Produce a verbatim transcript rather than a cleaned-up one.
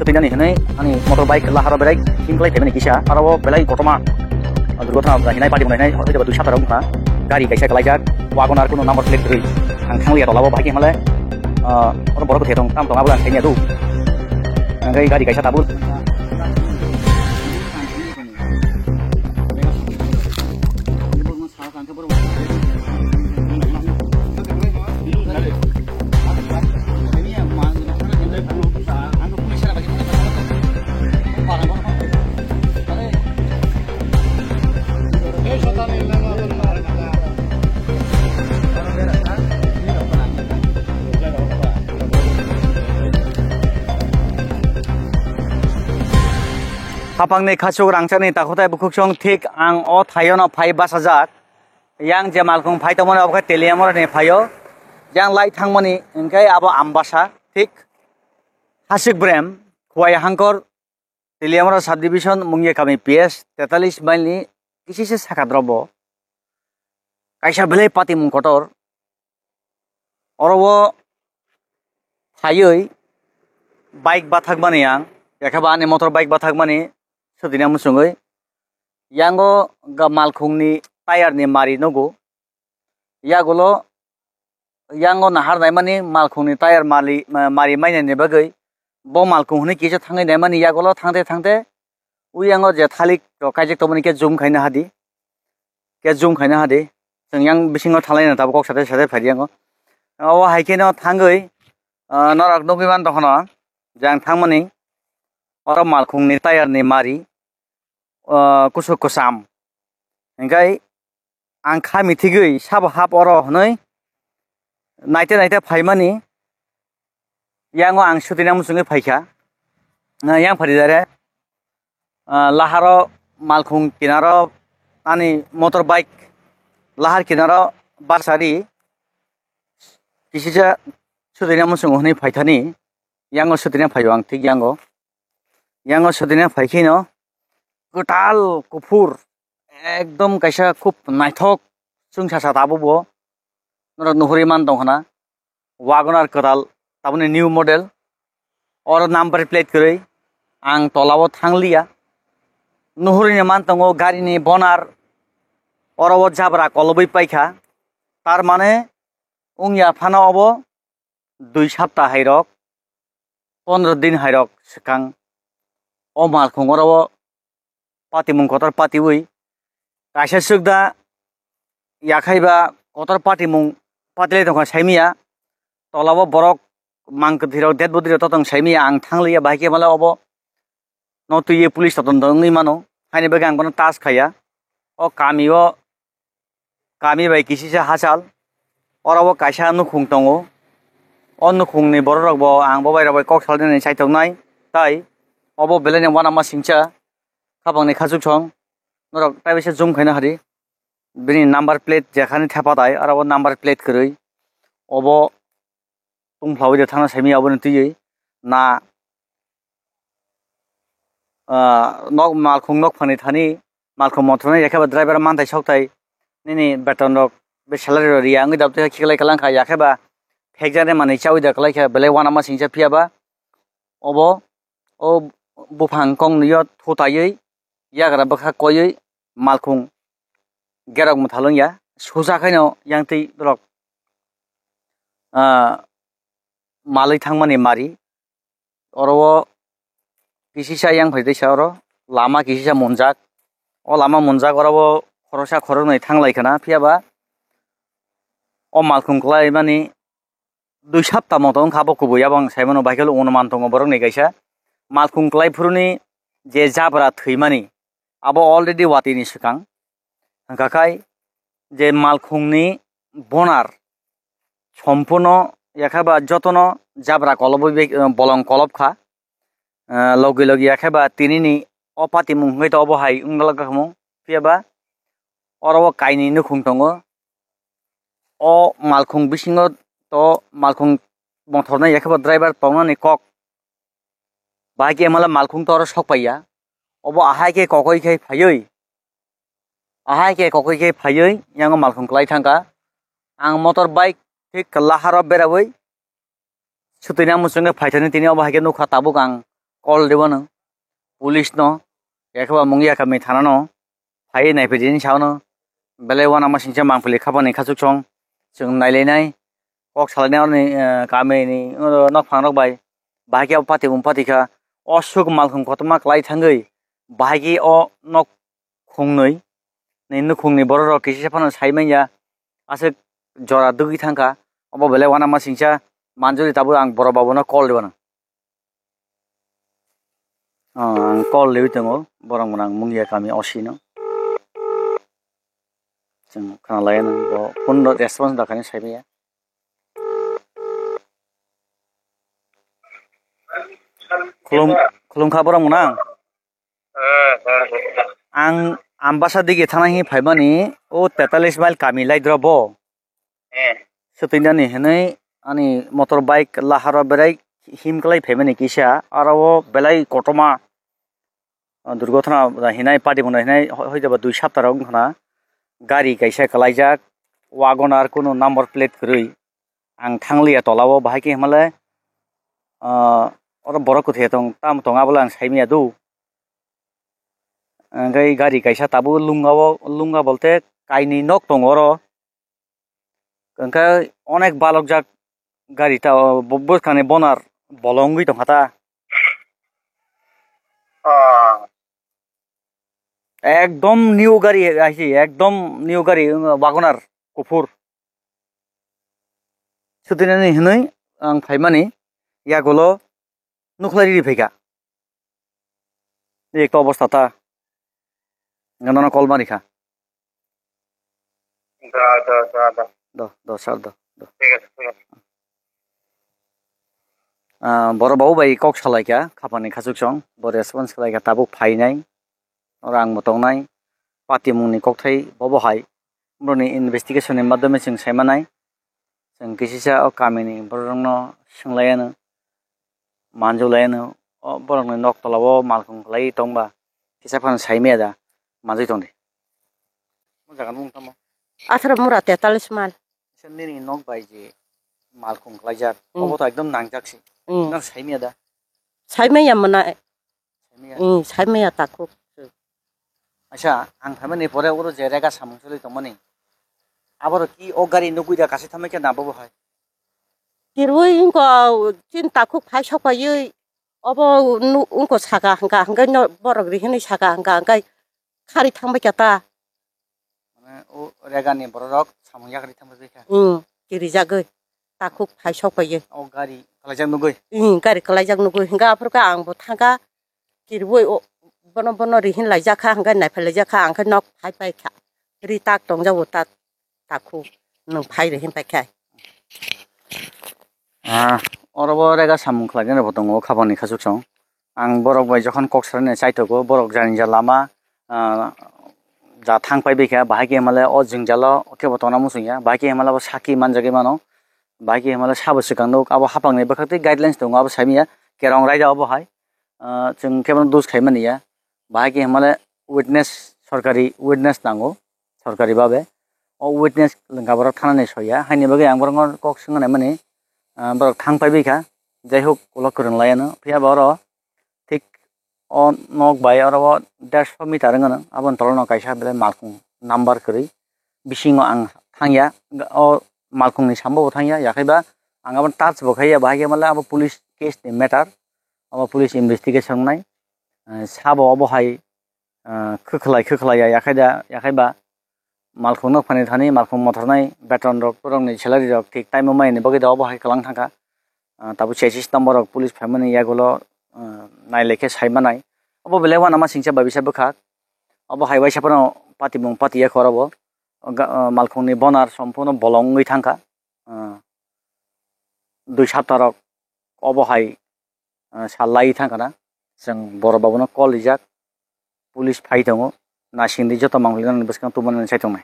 Tini hinwi ani motor bike laharo belai himklai phaimani kisa, aro o belai kotorma durgotona hinai party hinai hoiba dui sata rok wngkha. Gari kaisa kalaijak, Wagon R kuno number plate kwrwi. Ang thangliya tola o bahai khe hwnle, ah, oro borok kwthwi tong, tam tong abo ang saimanya do. Hwnkhai gari kaisa tabuk. Hapangni khachuk rangchakni takhutai bukhuksong thik ang o thaiono phai bachajak. Yang je malkhung phai tongmani obo khe Teliamurani phaio. Yang lai thangmani hwnkhe abo Ambasa thik Hasik Brem, Khowai Hangkor, Teliamura subdivision, Mungia kami P S, tetalis mile ni kisisa saka drobo. Kaisa belai patimung kotor. Oro o phaiwi bike bathakmani ang, yakhe ba ani motor bike bathakmani swtwina muchungwi. Yango ga malkhungni tayar ni mari nugo. Yagulo yango nahar naimani malkhungni tayar mali, ma-, mari mainani bagwi bo malkhung hwnwi kisa thangwi naimani yagulo thangte thangte uyango je thalik rok kaijak tongmani khe zoom khaina hadi. Khe zoom khaina hadi. Chwng yang bisingo thanglaina tabuk kok sade sade phaidi yango. O hai kheno thangwi, ah, norok nugwi man tongkhono je ang thangmani oro malkhungni tayar ni mari, ah, kusuk kwcham. Hingkhai ang kha mithigwi sabo hap oro hwnwi naite naite phaimani yango ang swtwina muchungwi phaikha. Ah, yang phari dare, ah, laharo malkhung kinaro ani motor bike lahar kinaro barsari kisisa swtwina muchungo hwnwi phaithani yango swtwina phaio ang thik yango. Yango swtwina phaikheno kwtal kuphur ekdom kaisa khub naithok chwngsacha tabukbo norok nuhuri man tongkhana. Wagon R kwtal tabukni new model. Oro number plate kwrwi ang tolao thangliya. Nuhurini man tongo garini bonar oro o jabra kolobwi paikha. Tar mane wngya phano obo dui sapta hairok, pondro din hairok swkang o malkhung oro o patimung kotor patiwi kaisa swkda yakhai ba kotor patimung patilai tongkha saimiya. Tolao borok mang kwthwirok dead body rok totong saimiya ang thangliya bahai khe mala obo no twiwi police totong wngwi mano haini bagwi ang bono touch khaiya. O kami o kami bai kisisa hachal. Oro o kaisa nukhung tongo. O nukhungni borok rok bo ang bo bai rok bai kok salnani chaitok nai. Tai obo belai ni uanama singcha khapang ni khachuk song. Norok tai bisa zoom khaina hari. Bini number plate jekhani thepa tai aro o number plate kwrwi. Obo tungphlawi de thangna saimi aboni twiwi na, ah, nok malkhung nokphani thani malkhung mothornai yakhe ba driver manthai sokthai nini beton rok be salary rok riya wngwi dabtwi khiklai kalang kha yakhe ba phekjaknai manwi chaui da kwlai kha belai uanama singcha phiya ba obo o buphang kong nwi o thutaiwi yagra bwkha koiwi malkhung gerok mwthal wngya susa khaino yang twi borok, ah, malwi thangmani mari. Oro o kisisa yang phai teisa oro lama kisisa munjak. O lama munjak oro o khoroksa khoroknwi thanglai khna phiya ba o malkhung kwlai mani dui sapta moto wngkha abo kubui abo ang saimano bahai khe unuman tongo borokni kaisa malkhung kwlai phuruni je jabra thwimani abo already watwi ni swkang. Hwnkha khai je malkhungni bonar sompurno yakhe ba jotono jabra kolobwi be-, bolong kolobkha. Ah, logi logi yakhe ba tinini o patimung hwnkhe to obo hai wngna lakha hwnwi phiya ba oro o kainwi nukhung tongo. O malkhung bisingo to malkhung mothornai yakhe ba driver tongnani kok. Bahai khe emala malkhung to oro sok paiya. Obo ahai khe kokoi khe phaiwi. Ahai khe kokoi khe phaiwi yango malkhung kwlai thangkha. Ang motor bike thik laharo berawi swtwina muchungwi phaithani tini obo hai khe nukha tabuk ang call de wano police no, yakhe ba Mungia kami thana no phai nai phai din sa wano belai wana ma singcha mangpili khapani khachuk song chwng nai lai nai kok salai nai oni, eh, kami ni, eh, nok phang rok bai bahai khe o pati bum pati kha o suk malkhung kotorma kwlai thangwi bahai khe o nok khungnwi ni nukhungni borok rok kisa phano sai manya aswk jora dugwi thangkha obo belai wana ma singcha manjuli tabuk ang borok babu no call de wano. Ah, ang call liwi tongo, borok mwnang Mungia kami O C no. Chwng khna lai no, bo phone no response da khaini sai maya. Khulum, khulum kha borok mwnang. Ang Ambasa digi thana hi phaimani, o tetalis mile kami lai dro bo. Eh. Swtwinani hinwi ani motor bike laharo berai him kwlai phaimani kisa, aro o belai kotorma, ah, durgothona hinai pati bono hinai ho-, hoiteba dui sapta rok wngkhana gari kaisa kwlaijak, Wagon R kunu number plate kwrwi. Ang thangliya tola o bahai khe himale, ah, oro borok kwthwi tong, tamo tong abole ang saimanya do. Hwnkhe gari kaisa tabuk lunga o, lunga bolte kainwi nok tongo oro. Hwnkhe onek balokjak gari ta, bo-, bwskangni bonar bolong wngwi tongkha ta. Ah. Ekdom new gari hai se, ekdom new gari, Wagon R kuphur. Swtwinani hinwi ang phaimani yagulo nukhlai riri phaikha. Ekta obostha ta. Nono call marikha. Da, da, da, da. Do, do, sir, do, do. Thik ase, thik ase. Ah, borok babu bai kok salaikha, khapani khachuk song, bo response khlaikha, tabuk phainai, oro ang bo tongnai, patimungni kokthai bobo hai, borokni investigation ni madhyome chwng saimanai, chwng kisisa o kamini borokno swnglaiyano, manjulaiyano, o borokni nok tola o malkhung khlaiwi tongba, kisa phano saimaya da, manjui tongdi. O jaga nung tamo? Atharo mura tetalis mal. Kisa nini nok bai je malkhung khlaijak, Mm. obo to ekdom nangjak se. Mm. Nang saimaya da? Saimaya mwnai. Saimaya? Mm, saimaya takhuk. Acha, ang phaimani pore oro je rega samung choli tongmani. Aboro ki o gari nugui da kasi thamai khe na bobo hai? Kirui wngko chin takhuk phai sokpaiwi obo nu-, wngko saka hwnkha hwnkhe no borok rihini saka hwnkha hwnkhe khari thangbai kha ta. Mane o rega ni borok rok samung yakarwi thangbai kha. Hmm, kirijagwi takhuk phai sokpaiwi. O gari kwlaijak nugui? Hmm, gari kwlaijak nugui. Hwnkhe aphuru khe ang bo thangkha kiribui o bono bono rihin laijak kha hwnkhe naiphailaijakha ang khe nok phai paikha. Ri tak tongjago tak. Takhuk nwng phai rw hin paikha. Ah, oro bo rega samung khlainai rokbo tongo, khapangni khachuk song. Ang borok bai jokhon kok sarani chaitogo, borok jani ja lama, ah, ja thang pai baikha, bahai khe himale o jwngjalo kebo tongna muchungya, bahai khe himale bo saki manjagwi mano, bahai khe himale sabo swkang nuk, abo hapangni bwkhaktwi guidelines tongo, abo saimanya kerong raida obo hai. Ah, chwng khe bono dos khaimani ya, bahai khe himale witness, sorkari witness nango. Sorkari babe o witness lwngkha borok thanani soya, haini bagwi ang borokno kok swngna naimani, ah, borok thang paibaikha, jaihok ulo kwrwng laiano, phiya ba oro thik o nok bai oro o dersho meter wngmano, aboni tolano kaisa belai malkhung number kwrwi, bisingo ang thangya, o malkhungni sambo bo thangya, yakhaiba ang abono touch bo khaiya, bahai khe male abo police case ni matter, abo police investigation wngnai, eh, sabo obo hai ah, khwkhlai khwkhlai ya, yakhai da, yakhai ba. Malkhung nok phani thani, malkhung mothornai, beton rok, borokni salary rok thik time o maini bagwi da obo hai kwlang thangkha. Ah, tabuk chassis number rok police phaimani yagulo, ah, nailai khe saimanai. Obo belai uanama singcha bai bisa bwkhak. Obo hai waisa phano patimung patiya khe oro bo. O ga-, ah, malkhungni bonar somphuno bolong wngwi thangkha. Ah, dui sapta rok obo hai, ah, sal lai thangkha na. Chwng borok babuno call rijak. Police phai tongo, naisingdi joto manglirokni bwskango tubunani sai tongnai.